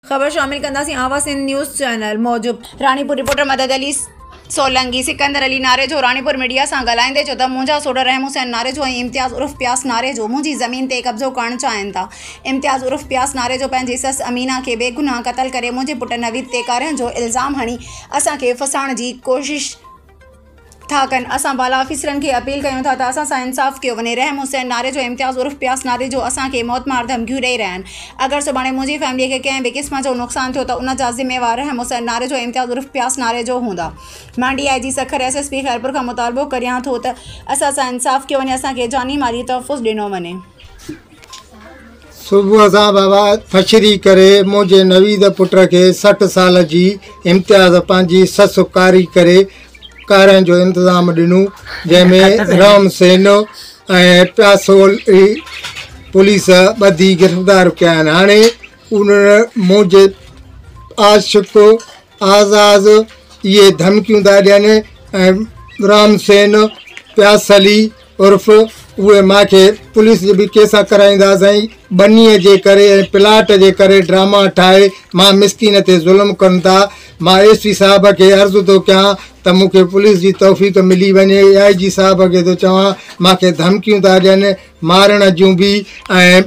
خبر شامل ڪنداسين آواز سنڌ نيوز چينل موجب. راڻيپور، رپورٽر مدد علي سولنگي، سڪندر علي ناريجو راڻيپور ميڊيا سان ڳالهائيندي چيو ته منهنجا سوٽ رحم حسين ناريجو ۽ امتياز عرف پياس ناريجو منهنجي زمين تي قبضو ڪرڻ چاهين ٿا امتياز عرف پياس ناريجو پنهنجي سس امينه کي بيگناهه قتل ڪري منهنجي پٽ نويد تي ڪارنهن جو الزام هڻي اسان کي ڦاسائڻ جي ڪوشش ٿا ڪن، اسان بالا آفيسرن کي اپيل ڪيون ٿا ته اسان سان انصاف ڪيو وڃي، رحم حسين ناريجو امتياز عرف پياس ناريجو اسان کي موتمار ڌمڪيون ڏئي رهيا آهن، اگر سڀاڻي منهنجي فيملي کي ڪنهن به قسم جو نقصان ٿيو ته ان جا ذميوار رحم حسين ناريجو امتياز عرف پياس ناريجو هوندا. مان D I G Sukkur S S P Khairpur کان مطالبو ڪريان ٿو ته اسان سان انصاف ڪيو وڃي اسان کي جاني مالي تحفظ ڏنو وڃي. صبح سان بابا تشريح ڪري منهنجي نويد پٽ کي 60 سال جي امتياز پنهنجي سس ڪاري ڪري ڪارنهن جو انتظام ڏنو جنهن ۾ رام سين ۽ پياسو پوليس ٻڌي گرفتار ڪيا آهن هاڻي انهن منهنجي عاشق آزاد اهي ڌمڪيون ٿا ڏين ۽ رام سين پياس علي عرف اهي مان کي پوليس جي به ڪيس ڪرائيندا سائين ٻنيء جي ڪري ۽ پلاٽ جي ڪري ڊراما ٺاهي مان مسڪين تي ظلم ڪن ٿا مان ايس پي صاحب کي عرض ٿو ڪيان ته مون کي پوليس جي توفيق ملي وڃي آء جي صاحب کي ٿو چوان مان کي ڌمڪيون ٿا ڏين مارڻ جون به ۽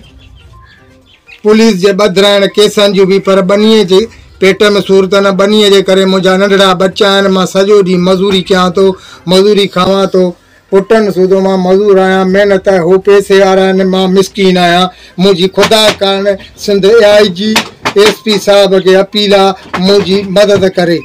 پوليس جي ٻڌرائڻ ڪيسن جون به پر ٻنيء جي پيٽ ۾ سور ته نه ٻنيء جي ڪري منهنجا ننڍڙا ٻچا آهن مان سڄو ڏينهن مزوري ڪيان ٿو مزوري کاوان ٿو پٽن سوڌو مان مزور آهيان محنت آهي هو پئسي وارا آهن مان مسڪين آهيان منهنجي خدا ڪارڻ سنڌ اي آء جي ايس پي صاحب کي اپيل آ منهنجي مدد ڪري.